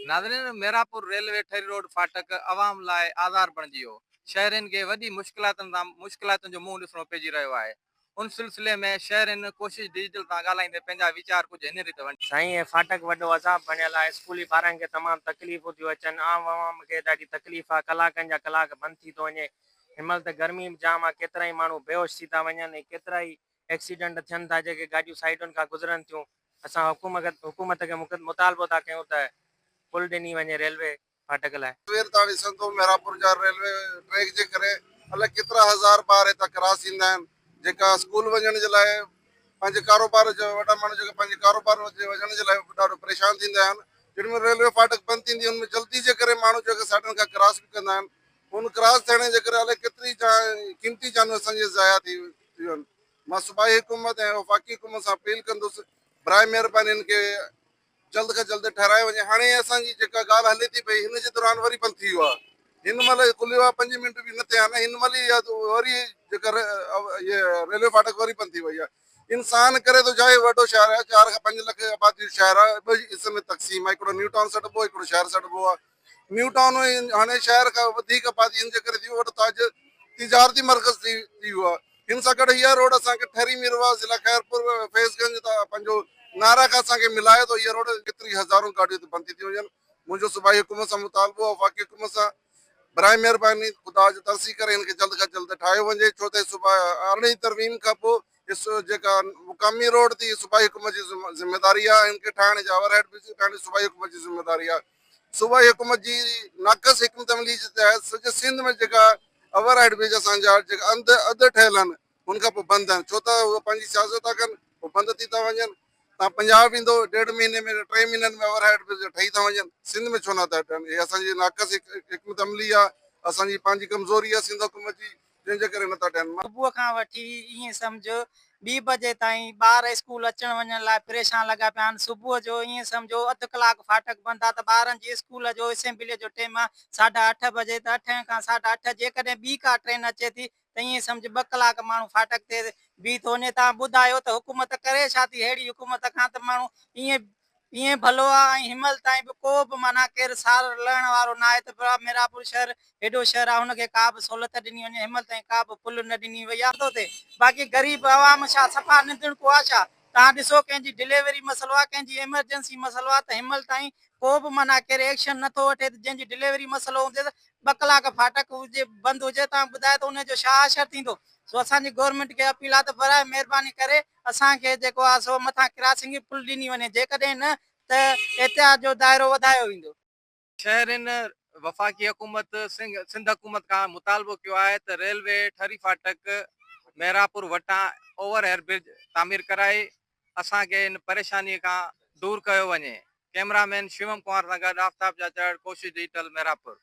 ناظرين ميراپور ريلوي ٺري روڊ ڦاٽڪ عوام لاء آزار بڻجي ويو، شهرين کي وڏي مشڪلاتن سان مشڪلاتن جو منهن ڏسڻو پئجي رهيو آهي، ان سلسلي ۾ شهرين ڪوشش ڊجيٽل سان ڳالهائيندي پنهنجا ويچار ڪجهه هن ريت ونڊيا. سائين هي ڦاٽڪ وڏو عذاب بڻيل آهي، اسڪولي ٻارن کي تمام تڪليفون ٿيون اچن، عام عوام کي ڏاڍي تڪليف آهي، ڪلاڪن جا ڪلاڪ بند ٿي ٿو وڃي، هن مهل ته گرمي به جام آهي، ڪيترائي ماڻهو بيهوش ٿي ٿا وڃن ۽ ڪيترائي ايڪسيڊنٽ ٿين ٿا جيڪي گاڏيون سائيڊن کان گذرن ٿيون، اسان حڪومت کي مطالبو ٿا ڪيون ته پل ڏني وڃي ريلوي ڦاٽڪ لاء. تصوير تان ڏسان ٿو مهراپور جا ريلوي ٽريڪ جي ڪري الائي ڪيترا هزار ٻار هتان ڪراس ٿيندا آهن جيڪا اسڪول وڃڻ جي لاء پنهنجي ڪاروبار جا وڏا ماڻهو جيڪا پنهنجي ڪاروبار جي وڃڻ جي لاء ڏاڍو پريشان ٿيندا آهن جن ۾ ريلوي ڦاٽڪ بند ٿيندي ان ۾ جلدي جي ڪري ماڻهو جيڪا سائيڊن کان ڪراس به ڪندا آهن ان ڪراس ٿيڻ جي ڪري الائي ڪيتري قيمتي جانيون اسان جي ضايع ٿي ويون آهن مان صوبائي حڪومت ۽ وفاقي حڪومت سان اپيل ڪندس براء مهرباني هن کي جلد کان جلد ٺهرايو وڃي هاڻي اسان جي جيڪا ڳالهه هلي ٿي پئي هن جي دوران وري بند ٿي ويو آهي هن مهل کليو آهي پنج منٽ به نه ٿيا آهن هن مهل ئي وري جيڪا ريلوي ڦاٽڪ وري بند ٿي وئي آهي انسان ڪري ٿو چاهي وڏو شهر آهي چار کان پنج لک آبادي جو شهر آهي ٻه حصن ۾ تقسيم آهي هڪڙو نيو ٽائون سڏبو هڪڙو شهر سڏبو آهي نيو ٽائون هاڻي شهر کان وڌيڪ آبادي ان جي ڪري ٿي وڏو تاج تجارتي مرڪز ٿي ويو آهي هن سان گڏ هيء روڊ اسان کي ٺري ميرواهه ضلع خيرپور فيض گنج تان پنهنجو نارا کان اسان کي ملائي ٿو هيء روڊ ڪيتري هزارون گاڏيون هتي بند ٿي ٿيون وڃن منهنجو صوبائي حڪومت سان مطالبو آهي وفاقي حڪومت سان براء مهرباني خدا جو ترسي ڪري هن کي جلد کان جلد ٺاهيو وڃي ڇو ته صوبا ارڙهين ترميم کان پوء جيڪا مقامي روڊ ٿي صوبائي حڪومت جي ذميواري آهي هن کي ٺاهڻ جا اوور هيڊ برج ٺاهڻ جي صوبائي حڪومت جي ذميواري آهي صوبائي حڪومت جي ناقص حڪمت عملي جي تحت سڄي سنڌ ۾ جيڪا اوور هيڊ برج اسان جا جيڪا اڌ اڌ ٺهيل آهن ان کان پوء بند آهن ڇو ته هو پنهنجي سياست ٿا ڪن پوء بند ٿي ٿا وڃن تان پنجاب ويندو ڏيڍ مهيني ۾ ٽي مهينن ۾ اوور هيڊ برج ٺهي ٿا وڃن سنڌ ۾ ڇو نه ٿا ٺهن هي اسان جي ناقص حڪمت عملي آهي اسان جي پنهنجي ڪمزوري آهي سنڌ حڪومت جي جنهن جي ڪري نٿا ٺهن. صبح کان وٺي ائين سمجهه ٻي بجي تائين ٻار اسڪول اچڻ وڃڻ لاء پريشان لڳا پيا آهن. صبح جو ائين سمجهو اڌ ڪلاڪ ڦاٽڪ بند آ ته ٻارن جي اسڪول جو اسيمبليء جو ٽيم آ ساڍا اٺ بجي ته اٺين کان ساڍا اٺ جيڪڏهن ٻي ڪا ٽرين اچي ٿي ته ائين سمجهه ٻه ڪلاڪ ماڻهو ڦاٽڪ تي بيهي ٿو وڃي. توهان ٻڌايو ته حڪومت ڪري ڇا ٿي ههڙي حڪومت کان ته ماڻهو ائين ائين ڀلو آ ۽ هنمهل تائين به ڪو به معنيٰ ڪير سار لهڻ وارو ناهي ته ڀلا ميرانپور شهر هيڏو شهر آ هن کي ڪا به سهولت ڏني وڃي هنمهل تائين ڪا به پل نه ڏني وئي آ ٿو ٿئي باقي غريب عوام ڇا صفا نڌڻڪو آ ڇا توهان ڏسو ڪنهن جي ڊليوري مسئلو آ ڪنهن جي ايمرجنسي مسئلو آ ته هنمهل تائين ڪو به معنيٰ ڪير ايڪشن نه ٿو وٺي ته جنهن جي ڊليوري مسئلو هجي ته ٻه ڪلاڪ ڦاٽڪ هجي بند هجي توهان ٻڌايو ته ان جو ڇا حشر ٿيندو سو اسان جي گورنمينٽ کي اپيل آ ته براء مهرباني ڪري اسان کي جيڪو آ سو مٿان ڪراسنگ پل ڏني وڃي جيڪڏهن نه ته احتجاج جو دائرو وڌايو ويندو. شهرين وفاقي حڪومت سنڌ حڪومت کان مطالبو ڪيو آهي ته ريلوي ٺري ڦاٽڪ مهراپور وٽان اوور هيڊ برج تعمير ڪرائي اسان کي ان پريشاني کان دور ڪيو وڃي. ڪئميرا مين شوم ڪنوار سان گڏ آفتاب چاچڙ، ڪوشش ڊجيٽل، مهراپور.